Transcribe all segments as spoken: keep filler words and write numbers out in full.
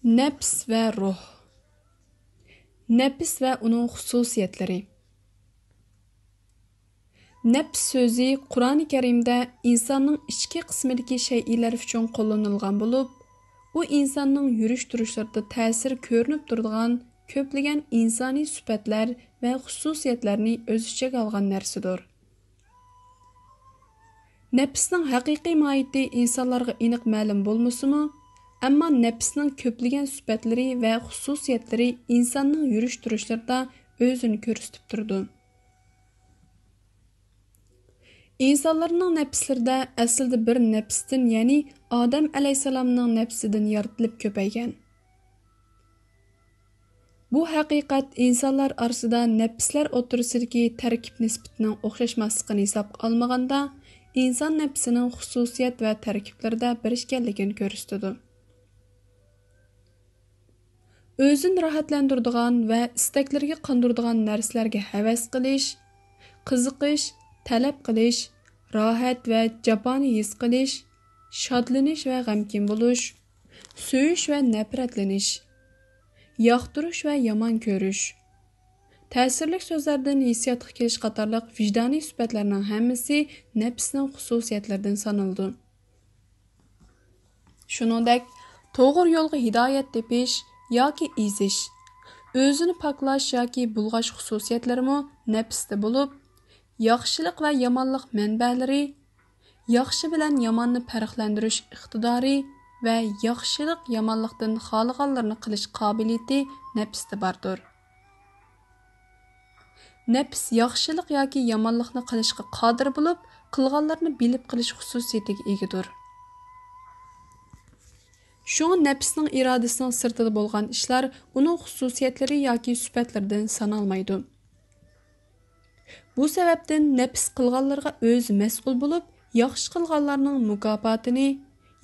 نەپس ۋە روھ. نەپس ۋە ئۇنىڭ خۇسۇسىيەتلىرى. نەپس سۆزى قۇرئانى كەرىمدە ئىنساننىڭ ئىچكى قىسمىدىكى شەيئىلەر ئۈچۈن قوللىنىلغان بولۇپ، ئۇ ئىنساننىڭ يۈرۈش-تۇرۇشلىرىدا تەسىر كۆرۈنۈپ تۇرىدىغان كۆپلىگەن ئىنسانىي سۈپەتلەر ۋە خۇسۇسىيەتلەرنى ئۆز ئىچىگە ئالغان نەرسىدۇر. نەپسنىڭ ھەقىقىي ماھىيىتى ئىنسانلارغا ئېنىق مەلۇم بولمىسىمۇ، ئەمما نەپسنىڭ كۆپلىگەن سۈپەتلىرى ۋە خۇسۇسىيەتلىرى ئىنساننىڭ يۈرۈش-تۇرۇشلىرىدا ئۆزىنى كۆرسىتىپ تۇرىدۇ. ئىنسانلارنىڭ نەپسلىرىدە ئەسلىدە بىر نەپستىن، يەنى ئادەم ئەلەيھىسسالامنىڭ نەپسىدىن يارىتىلىپ كۆپەيگەن. بۇ ھەقىقەت ئىنسانلار ئارىسىدا نەپسلەر ئوتتۇرىسىدىكى تەركىب نىسبىتىنىڭ ئوخشاشماسلىقىنى ھېسابقا ئالمىغاندا، ئىنسان نەپسىنىڭ خۇسۇسىيەت ۋە تەركىبلىرىدە بىر ئىكەنلىكىنى كۆرسىتىدۇ. ئۆزىنى راھەتلەندۈرىدىغان ۋە ئىستەكلىرىگە قاندۇرىدىغان نەرسىلەرگە ھەۋەس قىلىش، قىزىقىش، تەلەپ قىلىش، راھەت ۋە جاپانى ھېس قىلىش، شادلىنىش ۋە غەمكىن بولۇش، سۆيۈش ۋە نەپرەتلىنىش، ياقتۇرۇش ۋە يامان كۆرۈش، تەسىرلىك سۆزلەردىن ھېسسىياتقا كېلىش قاتارلىق ۋىجدانىي سۈپەتلەرنىڭ ھەممىسى نەپسنىڭ خۇسۇسىيەتلىرىدىن سانىلىدۇ. شۇنىڭدەك، توغرا يولغا ھىدايەت تېپىش ياكى ئېزىش، ئۆزىنى پاكلاش ياكى بۇلغاش خۇسۇسىيەتلىرىمۇ نەپستە بولۇپ، ياخشىلىق ۋە يامانلىق مەنبەلىرى، ياخشى بىلەن ياماننى پەرقلەندۈرۈش ئىقتىدارى ۋە ياخشىلىق يامانلىقتىن خالىغانلىرىنى قىلىش قابىلىيىتى نەپستە باردۇر. نەپس ياخشىلىق ياكى يامانلىقنى قىلىشقا قادىر بولۇپ، قىلغانلىرىنى بىلىپ قىلىش خۇسۇسىيىتىگە ئىگىدۇر. شۇڭا نەپسنىڭ ئىرادىسىنىڭ سىرتىدا بولغان ئىشلار ئۇنىڭ خۇسۇسىيەتلىرى ياكى سۈپەتلىرىدىن سانالمايدۇ. بۇ سەۋەبتىن نەپس قىلغانلىرىغا ئۆزى مەسئۇل بولۇپ، ياخشى قىلغانلارنىڭ مۇكاپاتىنى،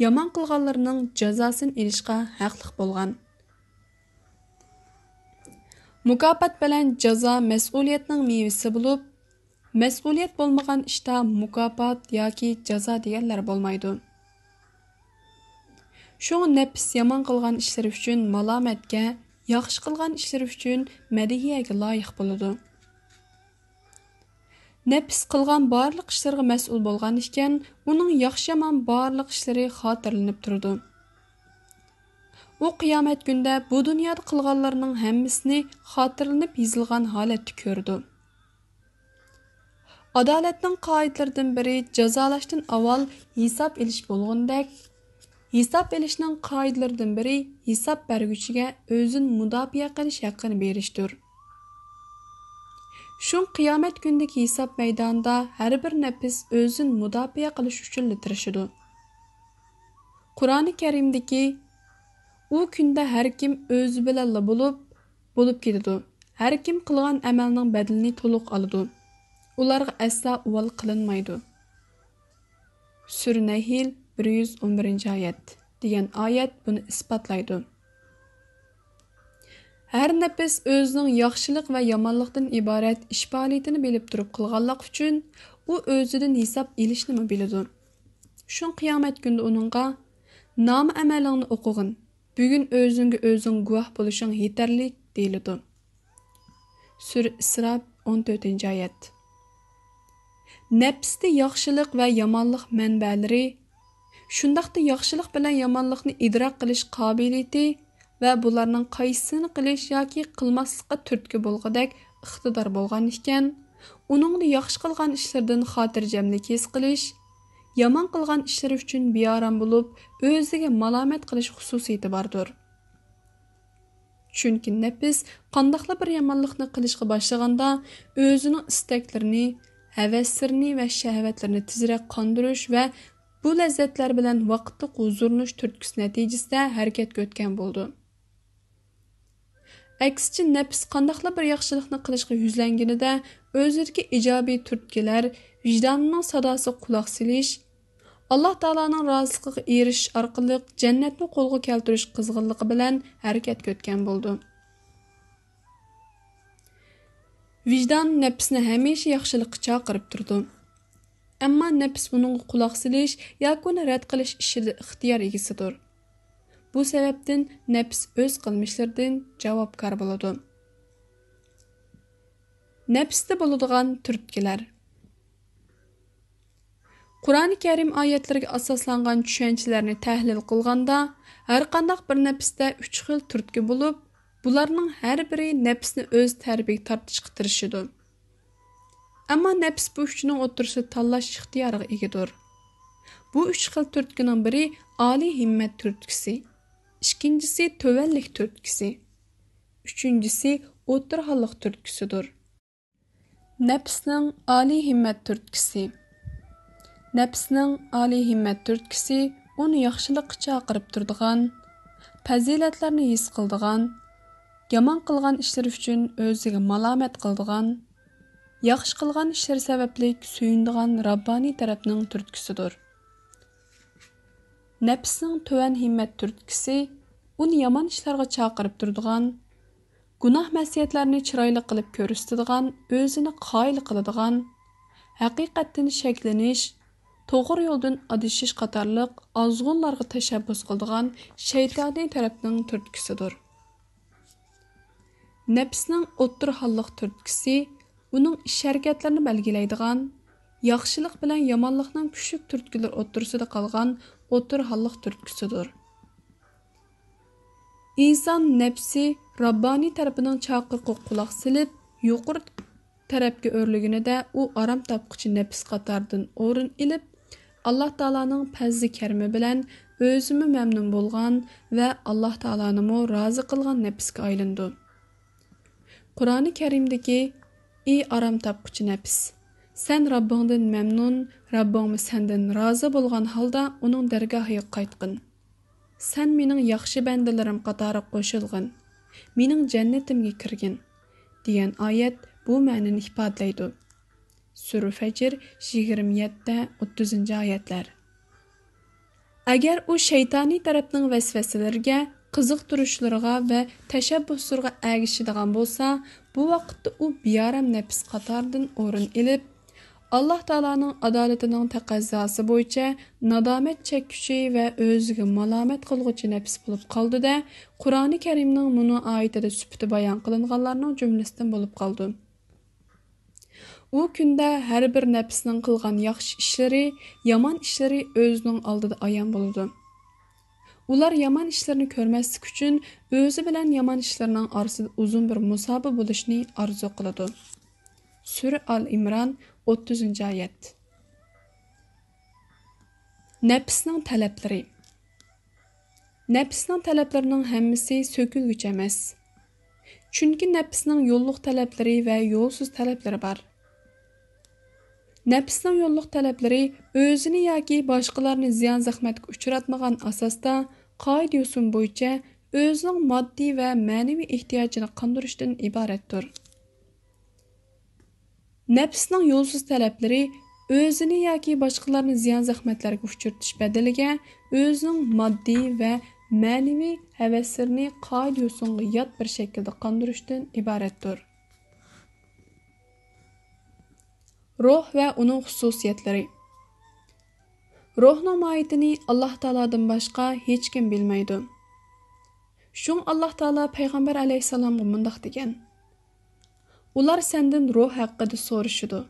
يامان قىلغانلارنىڭ جازاسىنى ئېلىشقا ھەقلىق بولغان. مۇكاپات بىلەن جازا مەسئۇلىيەتنىڭ مېۋىسى بولۇپ، مەسئۇلىيەت بولمىغان ئىشتا مۇكاپات ياكى جازا دېگەنلەر بولمايدۇ. شۇڭا نەپس يامان قىلغان ئىشلىرى ئۈچۈن مالامەتكە، ياخشى قىلغان ئىشلىرى ئۈچۈن مەدھىيەگە لايىق بولىدۇ. نەپس قىلغان بارلىق ئىشلىرىغا مەسئۇل بولغان ئىكەن، ئۇنىڭ ياخشى-يامان بارلىق ئىشلىرى خاتىرىلىنىپ تۇرىدۇ. ئۇ قىيامەت كۈنىدە بۇ دۇنيادا قىلغانلىرىنىڭ ھەممىسىنى خاتىرىلىنىپ يېزىلغان ھالەتتە كۆرىدۇ. ئادالەتنىڭ قائىدىلىرىدىن بىرى جازالاشتىن ئاۋۋال ھېساب ئېلىش بولغىنىدەك، ھېساب ئېلىشنىڭ قائىدىلىرىدىن بىرى ھېساب بەرگۈچىگە ئۆزىنى مۇداپىئە قىلىش ھەققىنى بېرىشتۇر. شۇڭا قىيامەت كۈنىدىكى ھېساب مەيدانىدا ھەر بىر نەپس ئۆزىنى مۇداپىئە قىلىش ئۈچۈنلا تىرىشىدۇ. قۇرئانى كەرىمدىكى، ئۇ كۈندە ھەر كىم ئۆزى بىلەنلا بولۇپ، بولۇپ كېتىدۇ. ھەر كىم قىلغان ئەمەلنىڭ بەدىلىنى تولۇق ئالىدۇ. ئۇلارغا ئەسلا ئۇۋال قىلىنمايدۇ. سۈرە نەھل، بىر يۈز ئون بىرىنچى ئايەت، دېگەن ئايەت بۇنى ئىسپاتلايدۇ. ھەر نەپس ئۆزىنىڭ ياخشىلىق ۋە يامانلىقتىن ئىبارەت ئىش پائالىيىتىنى بىلىپ تۇرۇپ قىلغانلىقى ئۈچۈن، ئۇ ئۆزىدىن ھېساب ئېلىشنىمۇ بىلىدۇ. شۇڭا قىيامەت كۈنىدە ئۇنىڭغا، «نامە ئەمەلىڭنى ئوقۇغىن، بۈگۈن ئۆزۈڭگە ئۆزۈڭ گۇۋاھ بولۇشۇڭ يېتەرلىك» دېيىلىدۇ. سۈرە ئىسراء، ئون تۆتىنچى ئايەت. نەپستە ياخشىلىق ۋە يامانلىق مەنبەلىرى، شۇنداقتا ياخشىلىق بىلەن يامانلىقنى ئىدراك قىلىش قابىلىيىتى ۋە بۇلارنىڭ قايسىسىنى قىلىش ياكى قىلماسلىققا تۈرتكە بولغۇدەك ئىقتىدار بولغان ئىكەن، ئۇنىڭدا ياخشى قىلغان ئىشلىرىدىن خاتىرجەملىك ھېس قىلىش، يامان قىلغان ئىشلىرى ئۈچۈن بىئارام بولۇپ، ئۆزىگە مالامەت قىلىش خۇسۇسىيىتى باردۇر. چۈنكى نەپس قانداقلا بىر يامانلىقنى قىلىشقا باشلىغاندا، ئۆزىنىڭ ئىستەكلىرىنى، ھەۋەسلىرىنى ۋە شەھۋەتلىرىنى تېزرەك قاندۇرۇش ۋە بۇ لەززەتلەر بىلەن ۋاقىتلىق ھۇزۇرلىنىش تۈرتكىسى نەتىجىسىدە ھەرىكەتكە ئۆتكەن بولىدۇ. ئەكسىچە، نەپس قانداقلا بىر ياخشىلىقنى قىلىشقا يۈزلەنگىنىدە، ئۆزىدىكى ئىجابىي تۈرتكىلەر، ۋىجدانىنىڭ ساداسىغا قۇلاق سېلىش، ئاللا تائالانىڭ رازىلىقىغا ئېرىشىش ئارقىلىق جەننەتنى قولغا كەلتۈرۈش قىزغىنلىقى بىلەن ھەرىكەتكە ئۆتكەن بولىدۇ. ۋىجدان نەپسنى ھەمىشە ياخشىلىققا چاقىرىپ تۇرىدۇ. ئەمما نەپس ئۇنىڭغا قۇلاق سېلىش ياكى ئۇنى رەت قىلىش ئىشىدا ئىختىيار ئىگىسىدۇر. بۇ سەۋەبتىن نەپس ئۆز قىلمىشلىرىدىن جاۋابكار بولىدۇ. نەپستە بولىدىغان تۈرتكىلەر. قۇرئانى كەرىم ئايەتلىرىگە ئاساسلانغان چۈشەنچىلەرنى تەھلىل قىلغاندا، ھەرقانداق بىر نەپستە ئۈچ خىل تۈرتكە بولۇپ، بۇلارنىڭ ھەر بىرى نەپسنى ئۆز تەرىپىگە تارتىشقا تىرىشىدۇ. ئەمما نەپس بۇ ئۈچىنىڭ ئوتتۇرىسىدا تاللاش ئىختىيارىغا ئىگىدۇر. بۇ ئۈچ خىل تۈرتكىنىڭ بىرى ئالىي ھىممەت تۈرتكىسى، ئىككىنچىسى تۆۋەنلىك تۈرتكىسى، ئۈچىنچىسى ئوتتۇرا ھاللىق تۈرتكىسىدۇر. نەپسنىڭ ئالىي ھىممەت تۈرتكىسى. نەپسنىڭ ئالىي ھىممەت تۈرتكىسى ئۇنى ياخشىلىققا چاقىرىپ تۇرىدىغان، پەزىلەتلەرنى ھېس قىلىدىغان، يامان قىلغان ئىشلىرى ئۈچۈن ئۆزىگە مالامەت قىلىدىغان، ياخشى قىلغان ئىشلىرى سەۋەبلىك سۆيۈنىدىغان راببانىي تەرەپنىڭ تۈرتكىسىدۇر. نەپسنىڭ تۆۋەن ھىممەت تۈرتكىسى ئۇنى يامان ئىشلارغا چاقىرىپ تۇرىدىغان، گۇناھ-مەسىيەتلەرنى چىرايلىق قىلىپ كۆرسىتىدىغان، ئۆزىنى قايىل قىلىدىغان، ھەقىقەتتىن شەكلىنىش، توغرا يولدىن ئادىشىش قاتارلىق ئازغۇنلارغا تەشەببۇس قىلىدىغان شەيتانىي تەرەپنىڭ تۈرتكىسىدۇر. نەپسنىڭ ئوتتۇرا ھاللىق تۈرتكىسى ئۇنىڭ ئىش-ھەرىكەتلىرىنى بەلگىلەيدىغان، ياخشىلىق بىلەن يامانلىقنىڭ كۈچلۈك تۈرتكىلىرى ئوتتۇرىسىدا قالغان ئوتتۇرا ھاللىق تۈرتكىسىدۇر. ئىنسان نەپسى راببانىي تەرىپىنىڭ چاقىرىقىغا قۇلاق سېلىپ، يۇقىرى تەرەپكە ئۆرلىگىنىدە، ئۇ ئارام تاپقۇچى نەپس قاتارىدىن ئورۇن ئېلىپ، ئاللا تائالانىڭ پەزلى كەرىمى بىلەن ئۆزىمۇ مەمنۇن بولغان ۋە ئاللا تائالانىمۇ رازى قىلغان نەپسكە ئايلىنىدۇ. قۇرئانى كەرىمدىكى، ئى ئارام تاپقۇچى نەپس! سەن رەببىڭدىن مەمنۇن، رەببىڭمۇ سەندىن رازى بولغان ھالدا ئۇنىڭ دەرگاھىغا قايتقىن. سەن مېنىڭ ياخشى بەندىلىرىم قاتارىغا قوشۇلغىن، مېنىڭ جەننىتىمگە كىرگىن، دېگەن ئايەت بۇ مەنىنى ئىپادىلەيدۇ. سۈرە فەجر، يىگىرمە يەتتە، ئوتتۇزىنچى ئايەتلەر. ئەگەر ئۇ شەيتانىي تەرەپنىڭ ۋەسۋەسىلىرىگە، قىزىقتۇرۇشلىرىغا ۋە تەشەببۇسلىرىغا ئەگىشىدىغان بولسا، بۇ ۋاقىتتا ئۇ بىئارام نەپس قاتارىدىن ئورۇن ئېلىپ، ئاللا تائالانىڭ ئادالىتىنىڭ تەقەززاسى بويىچە نادامەت چەككۈچى ۋە ئۆزىگە مالامەت قىلغۇچى نەپس بولۇپ قالىدۇ-دە، قۇرئانى كەرىمنىڭ مۇنۇ ئايىتىدە سۈپىتى بايان قىلىنغانلارنىڭ جۈملىسىدىن بولۇپ قالىدۇ. ئۇ كۈندە ھەر بىر نەپسنىڭ قىلغان ياخشى ئىشلىرى، يامان ئىشلىرى ئۆزىنىڭ ئالدىدا ئايان بولىدۇ. ئۇلار يامان ئىشلىرىنى كۆرمەسلىك ئۈچۈن، ئۆزى بىلەن يامان ئىشلىرىنىڭ ئارىسىدا ئۇزۇن بىر مۇساپە بولۇشنى ئارزۇ قىلىدۇ. سۈرە ئال ئىمران، ئوتتۇزىنچى ئايەت. نەپسنىڭ تەلەپلىرى. نەپسنىڭ تەلەپلىرىنىڭ ھەممىسى سۆكۈلگۈچى ئەمەس. چۈنكى نەپسنىڭ يوللۇق تەلەپلىرى ۋە يولسىز تەلەپلىرى بار. نەپسنىڭ يوللۇق تەلەپلىرى ئۆزىنى ياكى باشقىلارنى زىيان-زەخمەتكە ئۇچراتمىغان ئاساستا، قائىدە-يوسۇن بويىچە ئۆزىنىڭ ماددىي ۋە مەنىۋى ئېھتىياجىنى قاندۇرۇشتىن ئىبارەتتۇر. نەپسنىڭ يولسىز تەلەپلىرى ئۆزىنى ياكى باشقىلارنى زىيان-زەخمەتلەرگە ئۇچرىتىش بەدىلىگە ئۆزىنىڭ ماددىي ۋە مەنىۋى ھەۋەسلىرىنى قائىدە-يوسۇنغا يات بىر شەكىلدە قاندۇرۇشتىن ئىبارەتتۇر. روھ ۋە ئۇنىڭ خۇسۇسىيەتلىرى. روھنىڭ ماھىيىتىنى ئاللا تائالادىن باشقا ھېچكىم بىلمەيدۇ. شۇڭا ئاللا تائالا پەيغەمبەر ئەلەيھىسسالامغا مۇنداق دېگەن: «ئۇلار سەندىن روھ ھەققىدە سورىشىدۇ.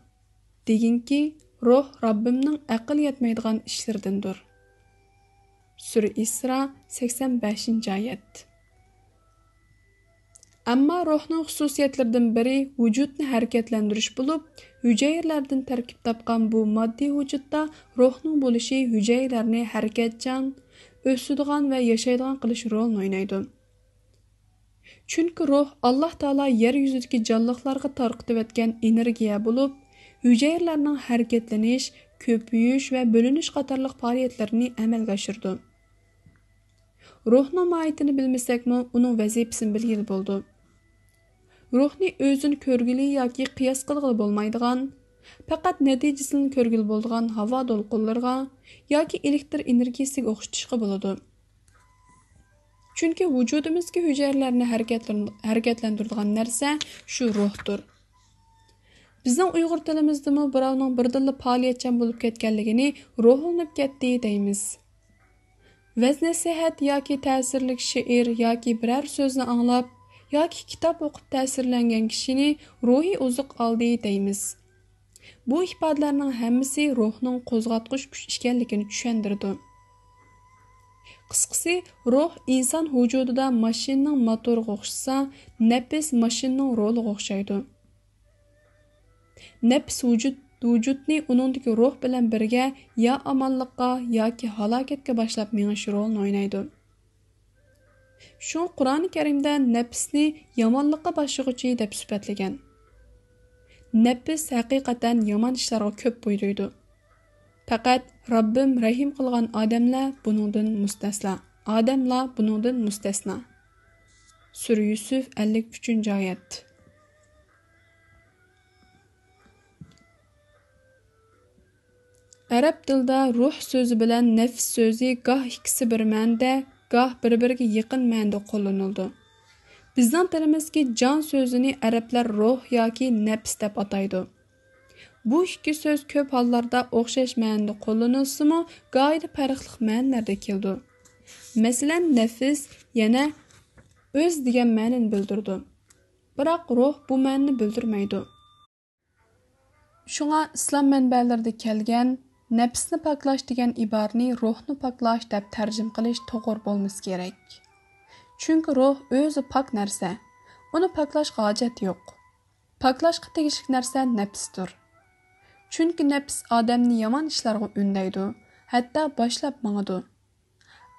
دېگىنكى، روھ رەببىمنىڭ ئەقىل يەتمەيدىغان ئىشلىرىدىندۇر.» سۈرە ئىسرا، سەكسەن بەشىنچى ئايەت. ئەمما روھنىڭ خۇسۇسىيەتلىرىدىن بىرى ۋۇجۇدنى ھەرىكەتلەندۈرۈش بولۇپ، ھۈجەيرىلەردىن تەركىب تاپقان بۇ ماددىي ۋۇجۇدتا روھنىڭ بولۇشى ھۈجەيرىلەرنى ھەرىكەتچان، ئۆسىدىغان ۋە ياشايدىغان قىلىش رولىنى ئوينايدۇ. چۈنكى روھ ئاللا تائالا يەر يۈزىدىكى جانلىقلارغا تارقىتىۋەتكەن ئېنېرگىيە بولۇپ، ھۈجەيرىلەرنىڭ ھەرىكەتلىنىش، كۆپىيىش ۋە بۆلۈنۈش قاتارلىق پائالىيەتلىرىنى ئەمەلگە ئاشۇرىدۇ. روھنىڭ ماھىيىتىنى بىلمىسەكمۇ، ئۇنىڭ ۋەزىپىسىنى بىلگىلى بولىدۇ. روھنى ئۆزىنى كۆرگىلى ياكى قىياس قىلغىلى بولمايدىغان، پەقەت نەتىجىسىنى كۆرگىلى بولىدىغان ھاۋا دولقۇنلىرىغا ياكى ئېلېكتر ئېنېرگىيىسىگە ئوخشىتىشقا بولىدۇ. چۈنكى ۋۇجۇدىمىزدىكى ھۈجەيرىلەرنى ھەرىكەتلىن-، ھەرىكەتلەندۈرىدىغان نەرسە شۇ روھتۇر. بىزنىڭ ئۇيغۇر تىلىمىزدىمۇ بىراۋنىڭ بىردىنلا پائالىيەتچان بولۇپ كەتكەنلىكىنى روھلىنىپ كەتتى دەيمىز. ۋەز-نەسىھەت ياكى تەسىرلىك شېئىر ياكى بىرەر سۆزنى ئاڭلاپ ياكى كىتاب ئوقۇپ تەسىرلەنگەن كىشىنى روھىي ئوزۇق ئالدى دەيمىز. بۇ ئىپادىلەرنىڭ ھەممىسى روھنىڭ قوزغاتقۇچ كۈچ ئىكەنلىكىنى چۈشەندۈرىدۇ. قىسقىسى، روھ ئىنسان ۋۇجۇدىدا ماشىنىنىڭ موتورىغا ئوخشىسا، نەپس ماشىنىنىڭ رولىغا ئوخشايدۇ. نەپس ۋۇجۇد، ۋۇجۇدنى ئۇنىڭدىكى روھ بىلەن بىرگە يا ئامانلىققا ياكى ھالاكەتكە باشلاپ مېڭىش رولىنى ئوينايدۇ. شۇڭا قۇرئانى كەرىمدە نەپسنى يامانلىققا باشلىغۇچى دەپ سۈپەتلىگەن. نەپس ھەقىقەتەن يامان ئىشلارغا كۆپ بۇيرۇيدۇ. پەقەت رەببىم رەھىم قىلغان ئادەملەر بۇنىڭدىن مۇستەسنا. ئادەملەر بۇنىڭدىن مۇستەسنا. سۈرە يۈسۈف، ئەللىك ئۈچىنچى ئايەت. ئەرەب تىلىدا روھ سۆزى بىلەن نەپس سۆزى گاھ ئىككىسى بىر مەنىدە، گاھ بىر-بىرىگە يېقىن مەنىدە قوللىنىلىدۇ. بىزنىڭ تىلىمىزدىكى جان سۆزىنى ئەرەبلەر روھ ياكى نەپس دەپ ئاتايدۇ. بۇ ئىككى سۆز كۆپ ھاللاردا ئوخشاش مەنىدە قوللىنىلسىمۇ، گاھىدا پەرقلىق مەنىلەردە كېلىدۇ. مەسىلەن، نەپس يەنە ئۆز دېگەن مەنىنى بىلدۈرىدۇ. بىراق روھ بۇ مەنىنى بىلدۈرمەيدۇ. شۇڭا ئىسلام مەنبەلىرىدە كەلگەن نەپسنى پاكلاش دېگەن ئىبارىنى روھنى پاكلاش دەپ تەرجىمە قىلىش توغرا بولمىسا كېرەك. چۈنكى روھ ئۆزى پاك نەرسە. ئۇنى پاكلاشقا ھاجەت يوق. پاكلاشقا تېگىشلىك نەرسە نەپستۇر. چۈنكى نەپس ئادەمنى يامان ئىشلارغا ئۈندەيدۇ، ھەتتا باشلاپ ماڭىدۇ.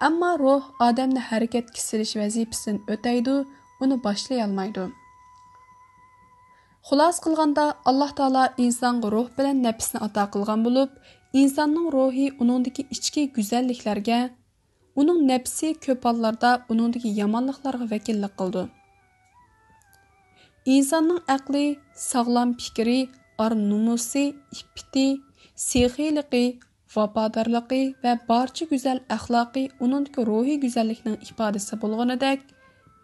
ئەمما روھ ئادەمنى ھەرىكەتكە سېلىش ۋەزىپىسىدىن ئۆتەيدۇ، ئۇنى باشلىيالمايدۇ. خۇلاسە قىلغاندا، ئاللاھ تائالا ئىنسانغا روھ بىلەن نەپسنى ئاتا قىلغان بولۇپ، ئىنساننىڭ روھى ئۇنىڭدىكى ئىچكى گۈزەللىكلەرگە، ئۇنىڭ نەپسى كۆپ ھاللاردا ئۇنىڭدىكى يامانلىقلارغا ۋەكىللىك قىلىدۇ. ئىنساننىڭ ئەقلى، ساغلام پىكرى، ئار نومۇسى، ئىپپىتى، سېخىيلىقى، ۋاپادارلىقى ۋە بارچە گۈزەل ئەخلاقى ئۇنىڭدىكى روھىي گۈزەللىكنىڭ ئىپادىسى بولغىنىدەك،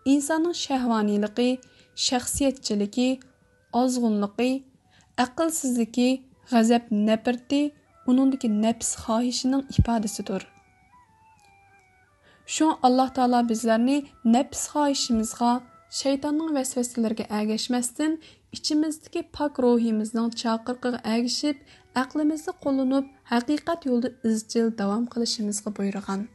ئىنساننىڭ شەھۋانىيلىقى، شەخسىيەتچىلىكى، ئازغۇنلۇقى، ئەقىلسىزلىكى، غەزەپ نەپرىتى ئۇنىڭدىكى نەپس خاھىشىنىڭ ئىپادىسىدۇر. شۇڭا ئاللاھ تائالا بىزلەرنى نەپس خاھىشىمىزغا، شەيتاننىڭ ۋەسۋەسىلىرىگە ئەگەشمەستىن، ئىچىمىزدىكى پاك روھىمىزنىڭ چاقىرىقىغا ئەگىشىپ، ئەقلىمىزنى قوللىنىپ، ھەقىقەت يولدا ئىزچىل داۋام قىلىشىمىزغا بۇيرۇغان.